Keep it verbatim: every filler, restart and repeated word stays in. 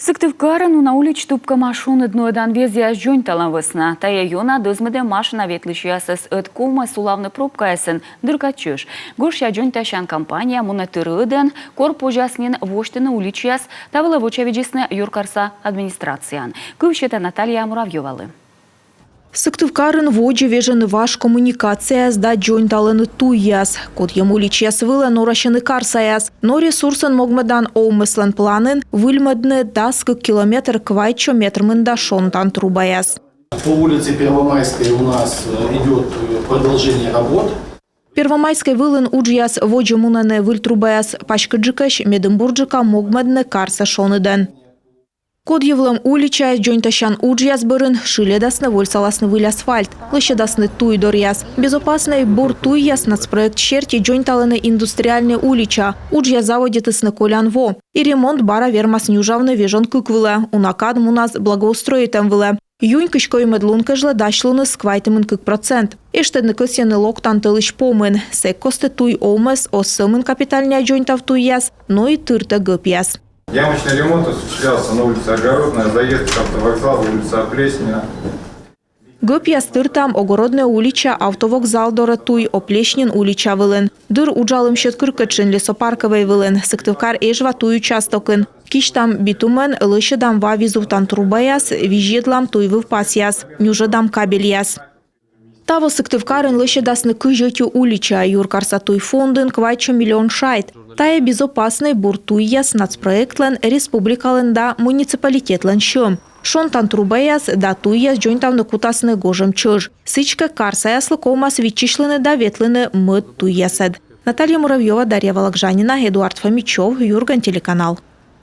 Сыктывкарын уна улич тупкӧма шоныд нуӧдан везъяс дзоньталӧм вӧсна. Тайӧ ёна дӧзмӧдӧ машина ветлысьясӧс, ӧд ковмӧ сулавны пробкаясын дыр кад чӧж. Гожся дзоньтасян кампания мунӧ тыр ӧдӧн, кор позяс нин восьтыны уличьяс. Та вылӧ вочавидзисны юркарса администрацияын. Кыв сета Наталья Муравьёвалы. Сыктывкарын водзӧ вежӧны важ коммуникацияяс да дзоньталӧны туйяс. Кодъяс уличьяс вылӧ норасьӧны карсаяс. Но ресурсӧн могмӧдан овмӧслӧн планын выльмӧдны дас кык километр квайтсё метр мында шонтан трубаяс. По улице Первомайской у нас э, идет э, продолжение работ. Первомайскӧй вылын уджъяс водзӧ мунӧны. Выль трубаяс паськыдджыкӧсь, медым бурджыка могмӧдны карсӧ шоныдӧн. Кодйывлӧм уличаяс дзоньтасян уджъяс бӧрын шыльӧдасны, вольсаласны выль асфальт, лӧсьӧдасны туй доръяс. «Безопаснӧй бур туйяс» нацпроект серти дзоньталӧны Индустриальнӧй улича. Уджъяс заводитісны колян во. И ремонт бара вермас нюжавны вежон кык вылӧ. Уна кад мунас благоустроитӧм вылӧ. Юнь кызь коймӧд лун кежлӧ дасьлуныс квайтымын кык процент. Эштӧдны кӧсйӧны локтан тӧлысь помын. Сэк кості туй овмӧс оз сӧмын капитальнӧя дзоньтав туйяс, но и тыртӧ гӧпъяс. Ямочный ремонт осуществлялся на улице Огородная, заезд к автовокзалу, улица Оплеснина. Гӧпъяс тыртам Огороднӧй улича, автовокзал дорӧ туй Оплеснин улича вылын. Дыр уджалӧмсьыд кыркӧтшын Лесопаркӧвӧй вылын, Сыктывкар — Эжва туй участокын. Кисьтам битумӧн, лӧсьӧдам ва визувтан трубаяс, визьӧдлам туй вывпасъяс, нюжӧдам кабельяс. Таво Сыктывкарын лӧсьӧдасны кызь ӧти улича. Юркарса туй фондын квайтсё миллион шайт. Тайӧ «Безопаснӧй бур туйяс» нацпроектлӧн республикалӧн да муниципалитетлӧн сьӧм. Шонтан трубаяс да туйяс дзоньтавны кутасны гожӧм чӧж. Сідзкӧ, карсаяслы ковмас виччысьлыны да ветлыны мӧд туйясӧд. Наталья Муравьёва, Дарья Вологжанина, Эдуард Фомичёв, «Юрган» телеканал.